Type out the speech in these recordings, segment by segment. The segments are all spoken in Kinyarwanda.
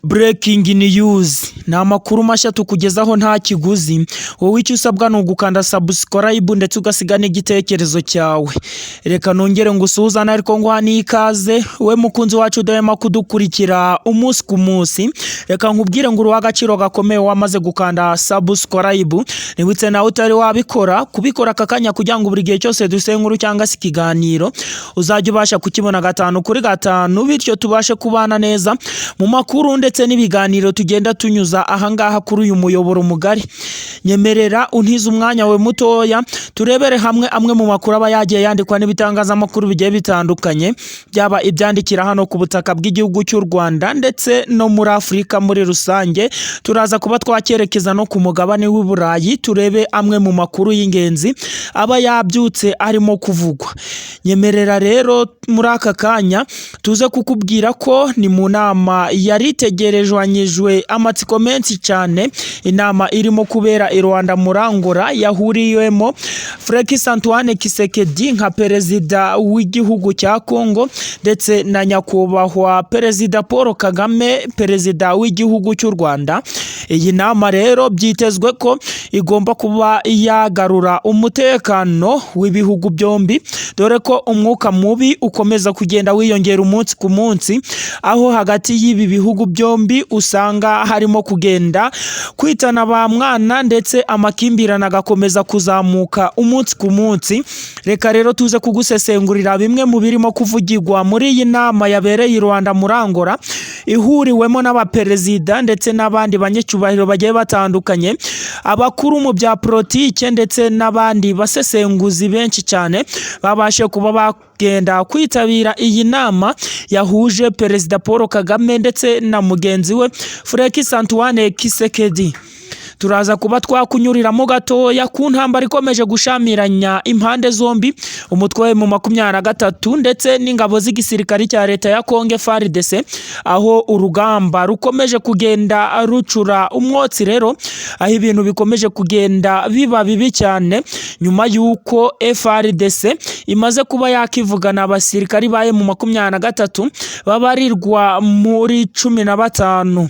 Breaking news ni amakuru mashya tukugezaho nta kiguzi. Wowe icyo usabwa ni ugukanda subscribe ndetse ugasiga n'igitekerezo cyawe. Reka nongere ngusuhuzane ariko nguha n'ikaze, we mukunzi wacu udahema kudukurikira umunsi ku munsi. Reka nkubwire ngo uri uw'agaciro gakomeye wamaze gukanda subscribe. Nibutse nawe utari wabikora kubikora aka kanya, kugira ngo buri gihe cyose duse inkuru cyangwa se ikiganiro uzajya ubasha kukibona gatanu kuri gatanu, bityo tubashe kubana neza mu makuru ndetse n'ibiganiro tugenda tunyuza ahangaha kuri uyu muyoboro mugari. Nyemerera untize umwanya we mutoya, turebere hamwe amwe mu makuru aba yagiye yandikwa n'ibitangazamakuru bigiye bitandukanye, byaba ibyandikira hano ku butaka bw'igihugu cy'u Rwanda ndetse no muri Afurika muri rusange. Turaza kuba twakerekeza no ku mugabane w'i Burayi, turebe amwe mu makuru y'ingenzi aba yabyutse arimo kuvugwa. Nyemerera rero muri aka kanya tuze kukubwira ko ni mu nama yari itegerejwanyijwe amatsiko menshi cyane, inama irimo kubera i Luanda muri Angola, yahuriwemo Felix Antoine Tshisekedi nka perezida w'igihugu cya Congo ndetse na nyakubahwa Perezida Paul Kagame, perezida w'igihugu cy'u Rwanda. Iyi nama rero byitezwe ko igomba kuba yagarura umutekano w'ibihugu byombi, dore ko umwuka mubi ukomeza kugenda wiyongera umunsi ku munsi, aho hagati y'ibi bihugu byombi usanga harimo kugenda kwitana ba mwana ndetse amakimbirane agakomeza kuzamuka umunsi ku munsi. Reka rero tuze kugusesengurira bimwe mu birimo kuvugirwa muri iyi nama yabereye i Luanda muri Angola, ihuriwemo n'abaperezida ndetse n'abandi banyacyubahiro bagiye batandukanye, abakuru mu bya politike ndetse n'abandi basesenguzi benshi cyane babashe kuba bagenda kwitabira iyi nama yahuje Perezida Paul Kagame ndetse na mugenzi we Felix Antoine Tshisekedi. Turaza kuba twakunyuriramo gatoya ku ntambara ikomeje gushamiranya impande zombi, umutwe mu 23 ndetse n'ingabo z'igisirikare cya leta ya Congo FARDC, aho urugamba rukomeje kugenda rucura umwotsi rero, aho ibintu bikomeje kugenda biba bibi cyane nyuma y'uko FARDC imaze kuba yakivugana abasirikari ba M23 babarirwa muri 15.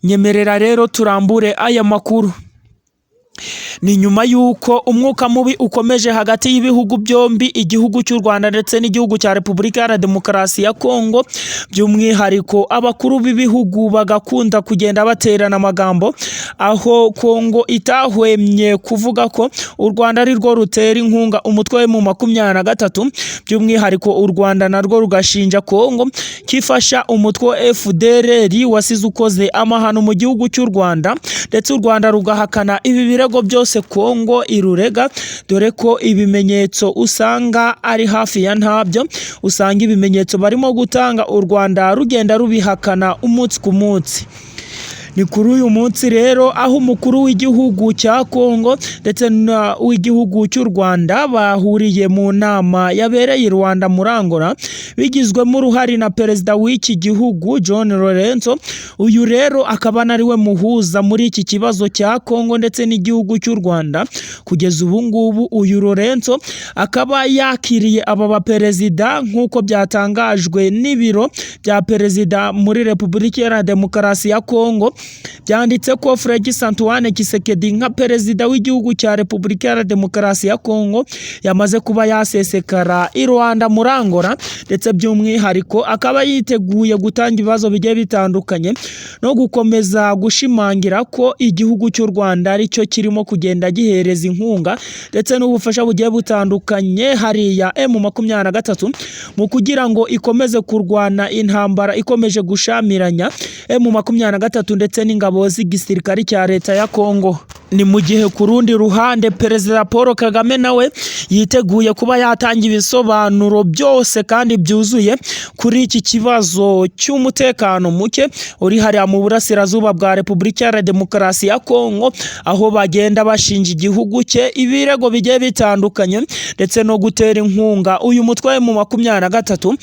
Nyemerera rero turambure aya makuru. Ni nyuma y'uko umwuka mubi ukomeje hagati y'ibihugu byombi, igihugu cy'u Rwanda ndetse n'igihugu cya Repubulika Iharanira Demokarasi ya Kongo, by'umwihariko abakuru b'ibihugu bagakunda kugenda baterana amagambo, aho Kongo itahwemye kuvuga ko u Rwanda ari rwo rutera inkunga umutwe mu 23, by'umwihariko u Rwanda narwo rugashinja Kongo kifasha umutwe wa FDLR wasize ukoze amahano mu gihugu cy'u Rwanda, ndetse u Rwanda rugahakana ibi birego byose Kongo irurega, dore ko ibimenyetso usanga ari hafi ya ntabyo. Usanga ibimenyetso barimo gutanga u Rwanda rugenda rubihakana umunsi ku munsi. Ni kuri uyu munsi rero aho umukuru w'igihugu cya Kongo ndetse n'uw'igihugu cy'u Rwanda bahuriye mu nama yabereye i Luanda muri Angola, bigizwemo uruhare na perezida w'iki gihugu João Lourenço. Uyu rero akaba anari we muhuza muri iki kibazo cya Kongo ndetse n'igihugu cy'u Rwanda. Kugeza ubu ngubu uyu Lourenço akaba yakiriye aba baperezida, nk'uko byatangajwe n'ibiro bya perezida muri Repubulika Iharanira Demokarasi ya Kongo. Byanditse ko Felix Antoine Tshisekedi nka perezida w'igihugu cya Repubulika Iharanira Demokarasi ya Kongo yamaze kuba yasesekara i Luanda muri Angola, ndetse by'umwihariko akaba yiteguye gutanga ibibazo bigiye bitandukanye no gukomeza gushimangira ko igihugu cy'u Rwanda aricyo kirimo kugenda gihereza inkunga ndetse n'ubufasha bugiye butandukanye hariya M23 mu kugira ngo ikomeze kurwana intambara ikomeje gushamiranya M23 ndetse n'ingabo z'igisirikare cya leta ya Kongo. Ni mu gihe ku rundi ruhande Perezida Paul Kagame nawe yiteguye kuba yatanga ibisobanuro byose kandi byuzuye kuri iki kibazo cy'umutekano muke uri hariya mu burasirazuba bwa Repubulika Iharanira Demokarasi ya Kongo, aho bagenda bashinja igihugu cye ibirego bigiye bitandukanye ndetse no gutera inkunga uyu mutwe mu 23.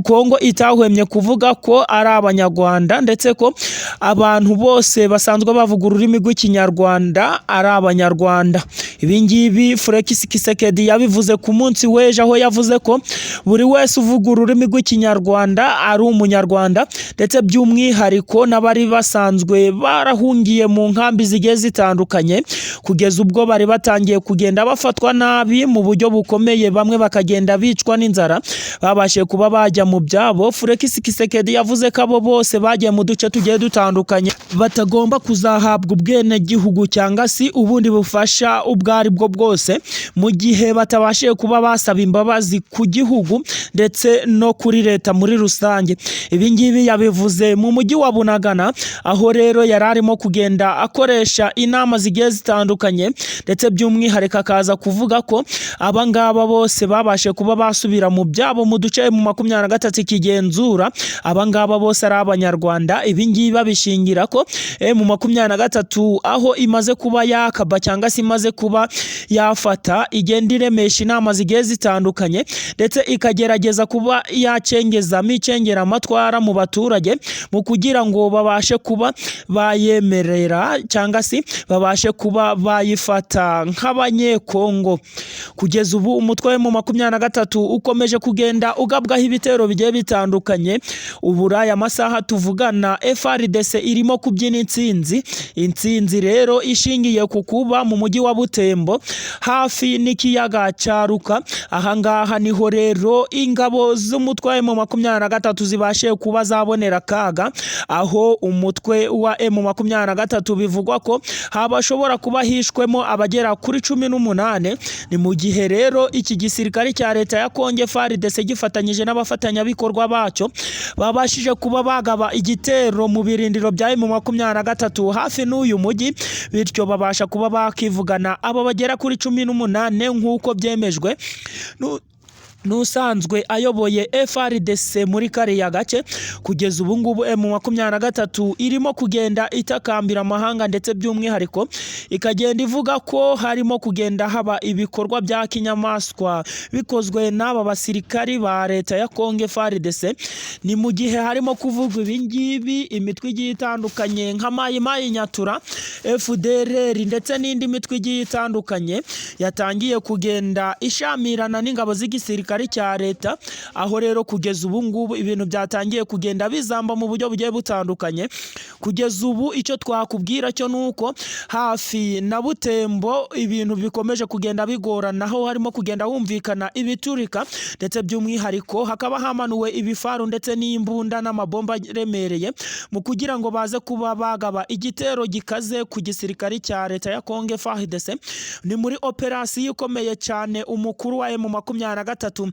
Kongo itahwemye kuvuga ko ari abanyarwanda, ndetse ko abantu bose basanzwe bavuga ururimi rw'Ikinyarwanda ari abanyarwanda. Ibi ngibi Felix Tshisekedi yabivuze ku munsi w'ejo, aho yavuze ko buri wese uvuga ururimi rw'Ikinyarwanda ari Umunyarwanda, ndetse by'umwihariko n'abari basanzwe barahungiye mu nkambi zigiye zitandukanye, kugeza ubwo bari batangiye kugenda bafatwa nabi mu buryo bukomeye, bamwe bakagenda bicwa n'inzara, babashije kuba bajya mu byabo. Felix Tshisekedi yavuze ko abo bose bagiye mu duce tugiye dutandukanye batagomba kuzahabwa ubwenegihugu cyangwa se ubundi bufasha ubwo ari bwo bwose, mu gihe batabashije kuba basaba imbabazi ku gihugu ndetse no kuri leta muri rusange. Ibi ngibi yabivuze mu mujyi wa Bunagana, aho rero yari arimo kugenda akoresha inama zigiye zitandukanye, ndetse by'umwihariko akaza kuvuga ko aba ngaba bose babashe kuba basubira mu byabo mu duce mu 23 kigenzura, aba ngaba bose ari Abanyarwanda. Ibi ngibi babishingira ko M23, aho imaze kuba yakaba cyangwa se imaze kuba yafata, igenda iremesha inama zigiye zitandukanye, ndetse ikagerageza kuba yacengezamo icengeramatwara mu baturage mu kugira ngo babashe kuba bayemerera cyangwa se babashe kuba bayifata nk'Abanyekongo. Kugeza ubu umutwe mu 23 ukomeje kugenda ugabwaho ibitero bigiye bitandukanye. Ubu aya masaha tuvugana FARDC irimo kubyina intsinzi, intsinzi rero ishingiye ku kuba mu mujyi wa Butembo hafi n'ikiyaga cya Ruka. Ahangaha niho rero ingabo z'umutwe wa M23 zibashe kuba zabonera akaga, aho umutwe wa M23 bivugwa ko habashobora kuba hishwemo abagera kuri 18. Ni mu gihe rero iki gisirikare cya leta ya Kongo FARDC gifatanyije n'abafatanyabikorwa bacyo babashije kuba bagaba igitero mu birindiro bya M23 hafi n'uyu mujyi, bityo babasha kuba bakivugana abo bagera kuri 18, nk'uko byemejwe n'usanzwe ayoboye FARDC muri kariya gace. Kugeza ubu ngubu M23 irimo kugenda itakambira amahanga, ndetse by'umwihariko ikagenda ivuga ko harimo kugenda haba ibikorwa bya kinyamaswa bikozwe n'aba basirikari ba leta ya Kongo FARDC. Ni mu gihe harimo kuvugwa ibi ngibi, imitwe igiye itandukanye nka Mayi Mayi Nyatura, FDLR ndetse n'indi mitwe igiye itandukanye yatangiye kugenda ishamirana n'ingabo z'igisirikare cya leta, aho rero kugeza ubu ngubu ibintu byatangiye kugenda bizamba mu buryo bugiye butandukanye. Kugeza ubu icyo twakubwira cyo ni uko hafi na Butembo ibintu bikomeje kugenda bigorana, aho harimo kugenda humvikana ibiturika, ndetse by'umwihariko hakaba hamanuwe ibifaru ndetse n'imbunda n'amabomba aremereye mu kugira ngo baze kuba bagaba igitero gikaze ku gisirikare cya leta ya Kongo FARDC. Ni muri operasiyo ikomeye cyane umukuru wa M23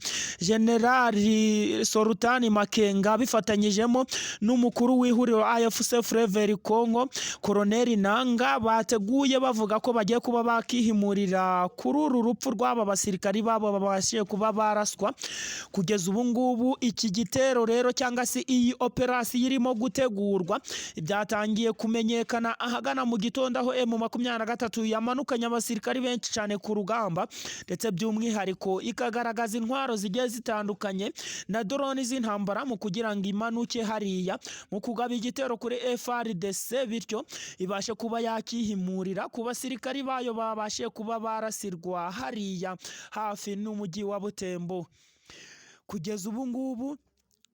Generali Sultani Makenga bifatanyijemo n'umukuru w'ihuriro AFC Fleuve Congo Colonel Nanga bateguye, bavuga ko bagiye kuba bakihimurira kuri uru rupfu rw'aba basirikari babo babashije kuba baraswa. Kugeza ubu ngubu iki gitero rero cyangwa se iyi operasiyo irimo gutegurwa byatangiye kumenyekana ahagana mu gitondo, aho M23 yamanukanye abasirikari benshi cyane ku rugamba, ndetse by'umwihariko ikagaragaza intwaro zigiye zitandukanye na drone z'intambara mu kugira ngo imanuke hariya mu kugaba igitero kuri FARDC, bityo ibashe kuba yakihimurira ku basirikari bayo babashe kuba barasirwa hariya hafi n'umujyi wa Butembo. Kugeza ubu ngubu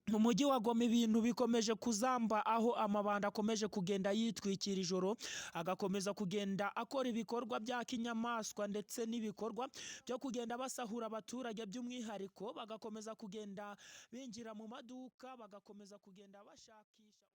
mu mujyi wa Goma ibintu bikomeje kuzamba, aho amabanda akomeje kugenda yitwikira ijoro, agakomeza kugenda akora ibikorwa bya kinyamaswa ndetse n'ibikorwa byo kugenda basahura abaturage, by'umwihariko bagakomeza kugenda binjira mu maduka, bagakomeza kugenda bashakisha.